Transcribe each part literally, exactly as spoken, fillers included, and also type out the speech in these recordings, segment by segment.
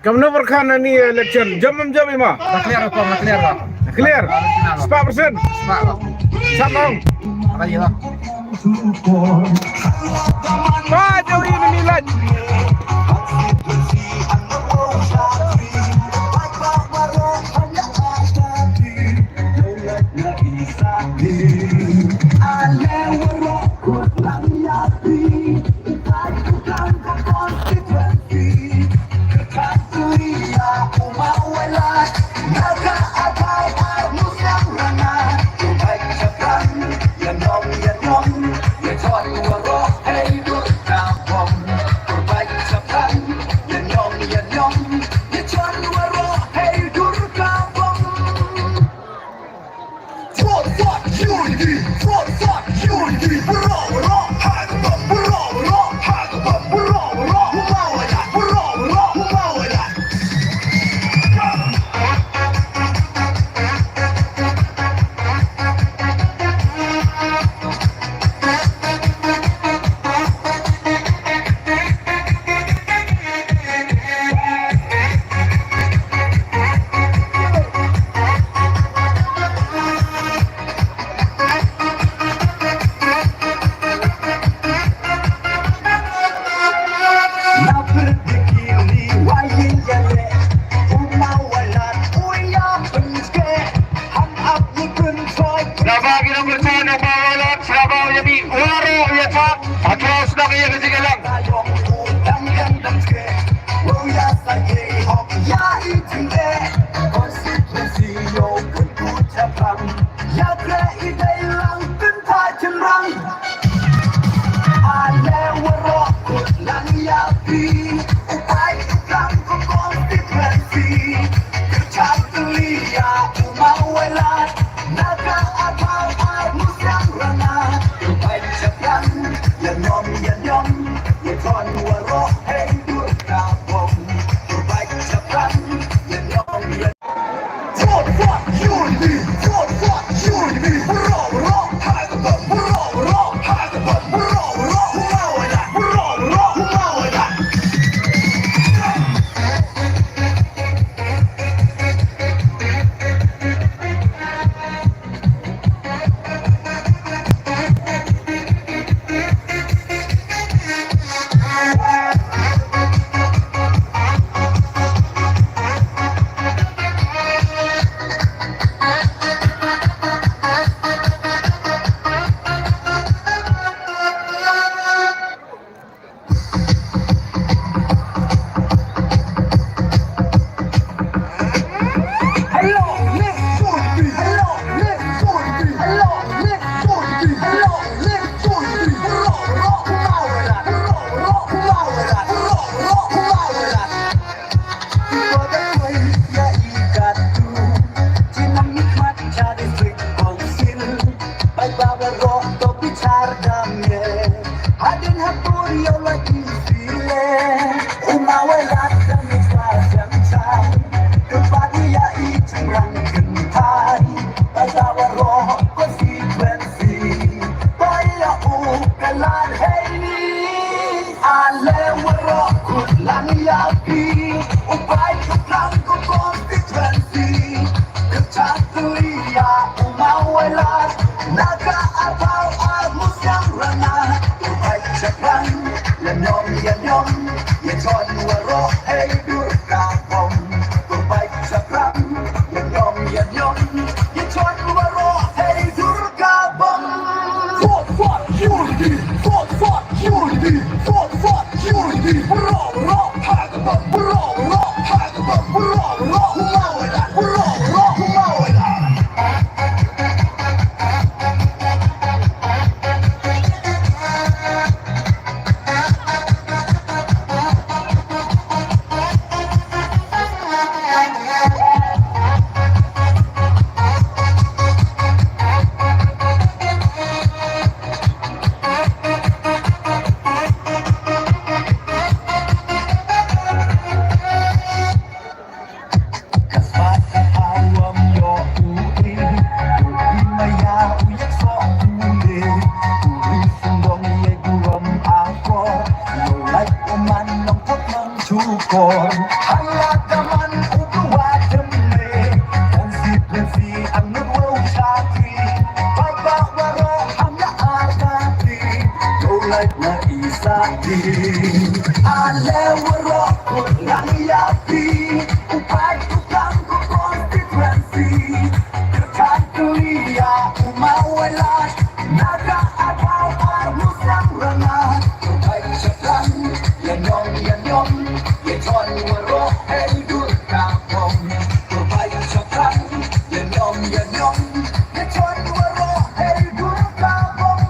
Kamno pyrkhat na ni election? Jam em jam i ma? Dah clear ko, dah clear ko. Clear? Spah persen? Spah ko. Sap ong. Apa lagi lah? Ba jong i na ni laj. Shlaba ki nongkyrshan, shlaba u ïa mih waroh u ïa thap. Hato sdang ïa ka jingïalang. Na isa di ale waroh kut lang ïa phi, u paid u klang ko constituency. Kyrchan kylli ïa u Mawailat, na ka arphew ar Musang Rangad. U paid shaklang, ïa nyom, ïa nyom, ïa jon waroh, hei dur ka bom. U paid shaklang, ïa nyom, ïa nyom, ïa jon waroh, hei dur ka bom.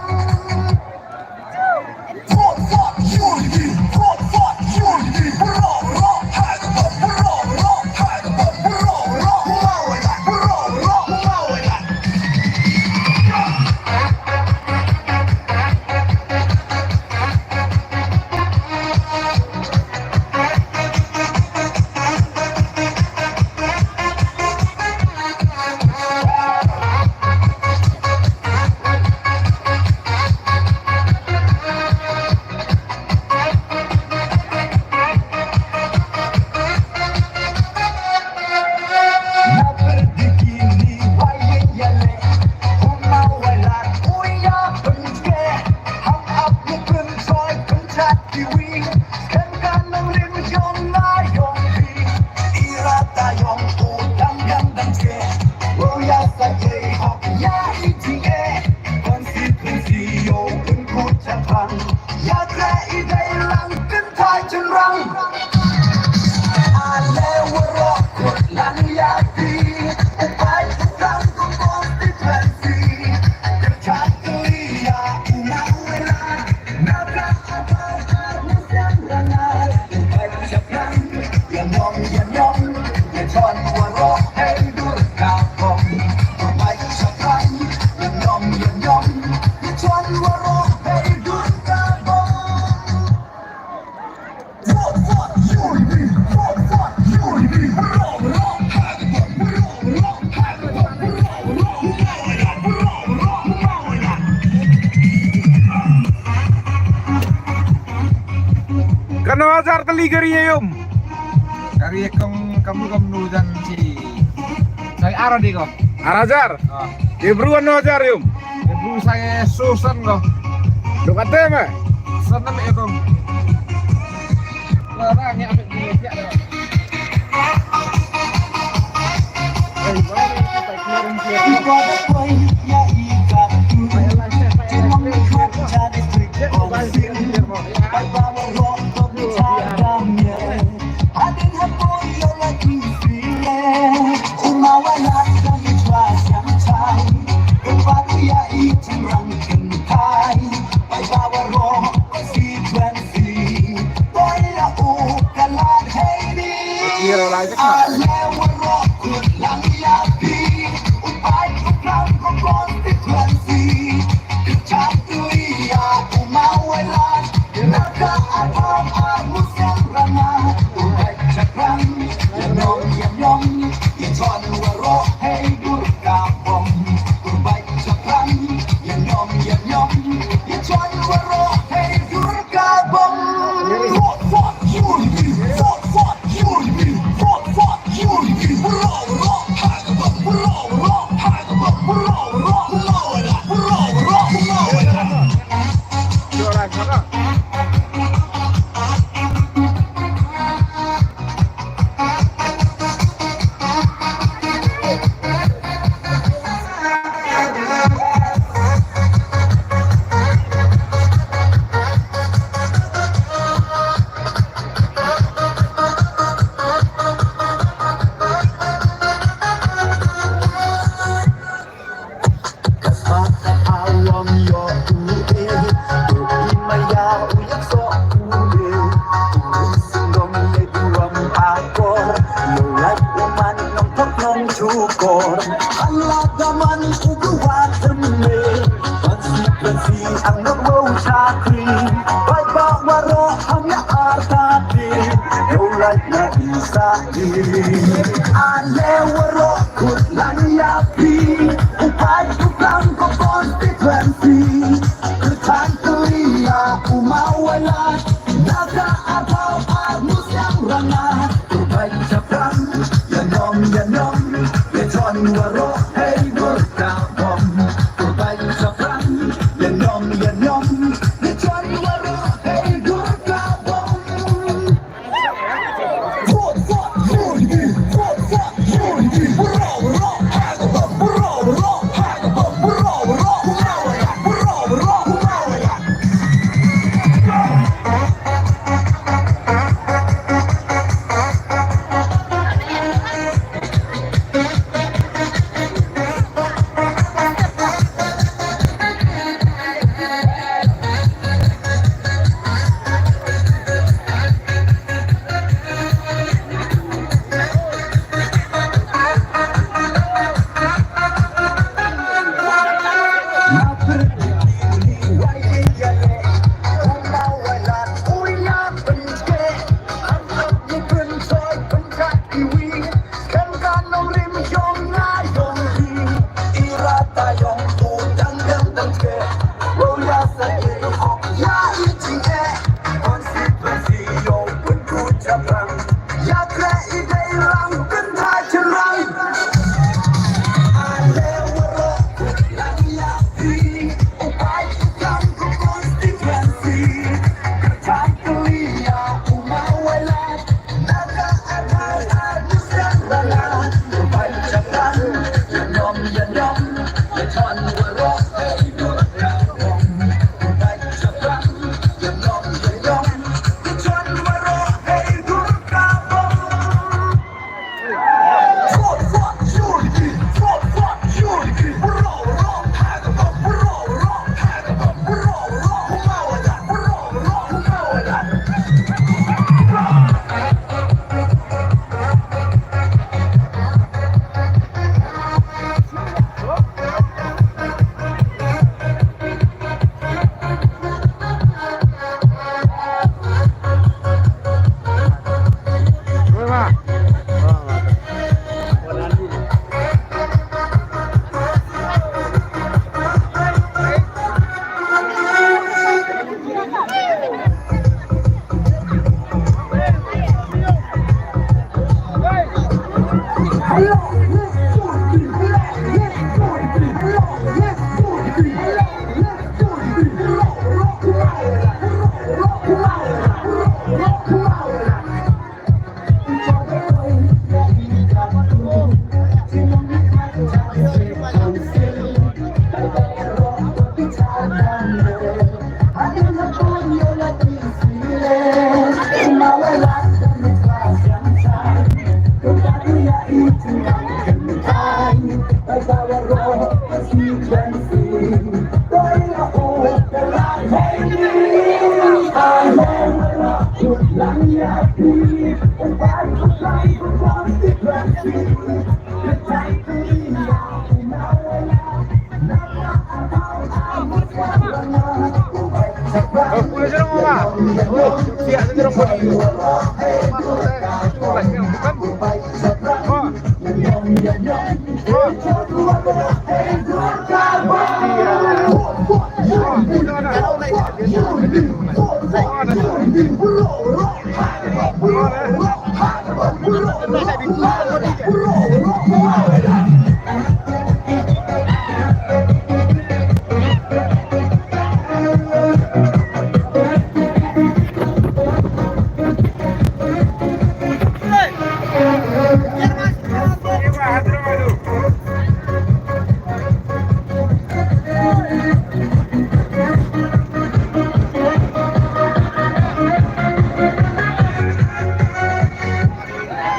Katno hajar tylli ka ri ïa um? Ka ri ïa kong kam kam nu jan chi. Sai ara di ko. Ar hajar? Ah. Ïa bru katno hajar ïa um? Ïa bru sai so san ko. Duk ate me? San na me ïa kong. La ra ngi ame di ïa. Ale waroh kut lang ïa phi, u paid u klang ko constituency. Kyrchan kylli ïa u Mawailat, na ka arphew ar Musang Rangad. Pyrthei shaphrang, ïa nyom ïa nyom, ïa jon waroh, hei dur ka bom. Pyrthei shaphrang, ïa nyom ïa nyom, ïa jon waroh.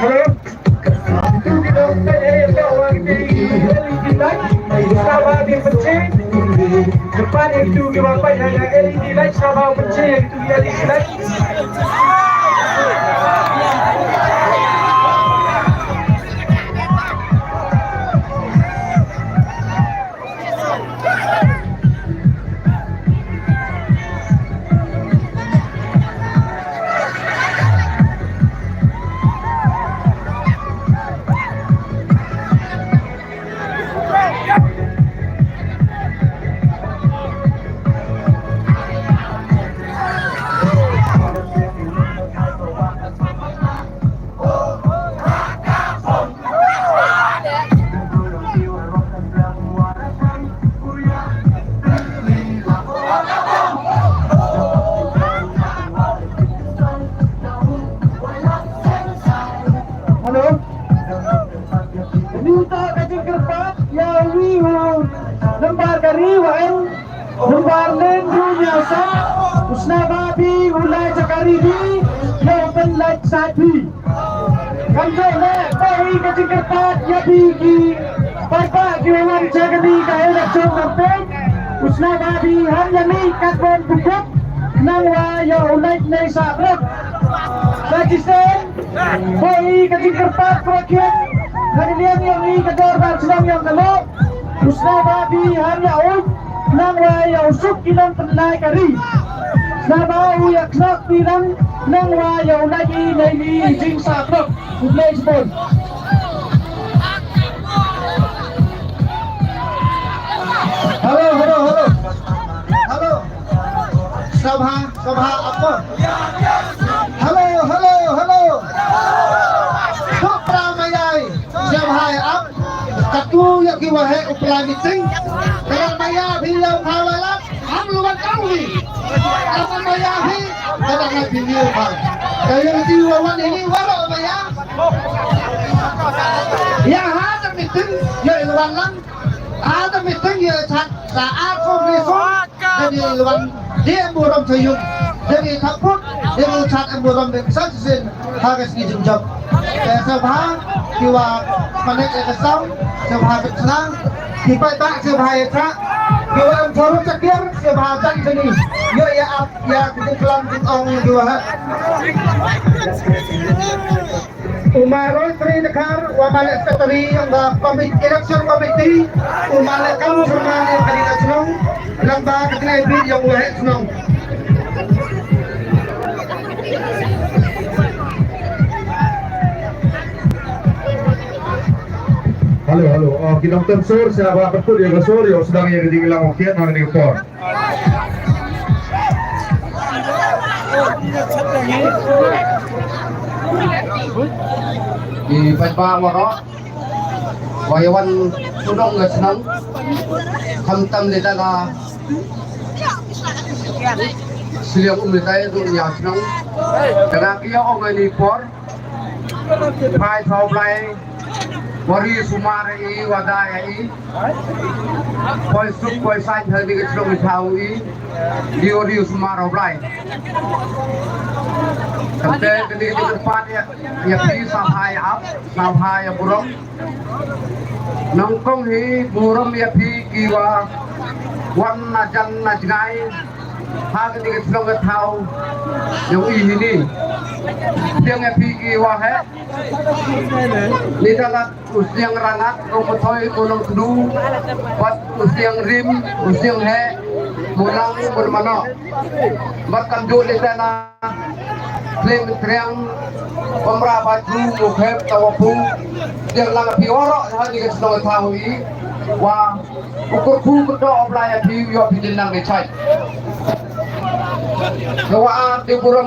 Hello. Itu kita bukan area kawan di L E D light. Saba di Pecih. Depan itu kita bukan hanya L E D light. Saba Pecih itu L E D light. Hello. Ngi to ka jingkyrpad ïa uwei u nombar ka ri wa en nombar nen ru nia sa. U Sna Ba Bi u lai cha ka ri bi ïa u pynlait sa bi. Kan jong me ko i ka jingkyrpad ïa bi ki paidbah ki wan cha kani ka election campaign. U Sna Ba Bi ham ïa mi kat wan bukut nang wa ïa u lait nei sa brek. Sa chisien ko i ka jingkyrpad ko khian ha ka liang ïa i ka dorbar chnong ïa ka lok. U Sna Ba Bi ham ïa u nang wa ïa u suk ki nong pynlait ka ri. Sna Ba u ïa khlok pi nang nang wa ïa u lait i nei i jing sa brek. U Blei jubor. Hello, hello, hello. Hello. Sabha, sabha apa? Hello, hello, hello. Supra mayai. Sabha ap. Katu ïa ki wahe u pla meeting. Kala maya bi ïa u pha la. Am lu wan kang wi. Am maya hi. Kada ngai phi ni wan. Kayu ti wan wan ini waro maya. Ya ha ta meeting ya ilwan lang. Ha ta meeting ya chat sa a ko ni so. Jadi ilwan dia buram sayung. Jadi takut dia chat buram dengan sasin. Ha ka sngi jingjop. Te sngewbha ki wa connect ïa ka sound, sngewbha pynshna. Ki paidbah sngewbha ïa ka. Ki wa em thoh ruh chakiar sngewbha jan jani. Ïoh ïa ap ïa ki jingklam jingong ïa ki wa ha. U Maroi Sri Dkhar, u ma leh secretary jong ka committee, election committee, u ma leh kam sngewbha ïa ka dei ka chnong, lang ba ka dei bit jong u heh chnong. Hello, hello. Oh, ki nongtem sur, sngewbha pynkut ïa ka sur, ïa sdang ïa ka jingïalang u kiad ha kane ka por. Ki paidbah waroh, wa ïa wan shnong ka shnong, khamtam lada la Sliang um ni tai tu nia shnong. Kena kia ong ni por. Pai thau blai. Wari sumar i wada ya i. Poi suk poi sain ha ni shnong ni thau i. Di wari sumar au blai. Kante kini di tempat ya ya pi saphai ap saphai ya burong. Nongkong hi burom ya phi ki wa wan na jan na jngai. Ha ka ding shnong ka thau. Yong i hi ni. Tiang ya phi ki wa he. Ni dalat u sniang rangat ko ko thoi ko nong kdu. Bat u sniang rim u sniang he. Mulang mun mano. Bat kam ju ni tana. Klim triang pamra ba ju mu khep ta wa pu. Dia lang pi oro ha ni ka shnong thau i wa ukur pu ko do obla ya pi yo pi din nang ni chai. Wa a di burom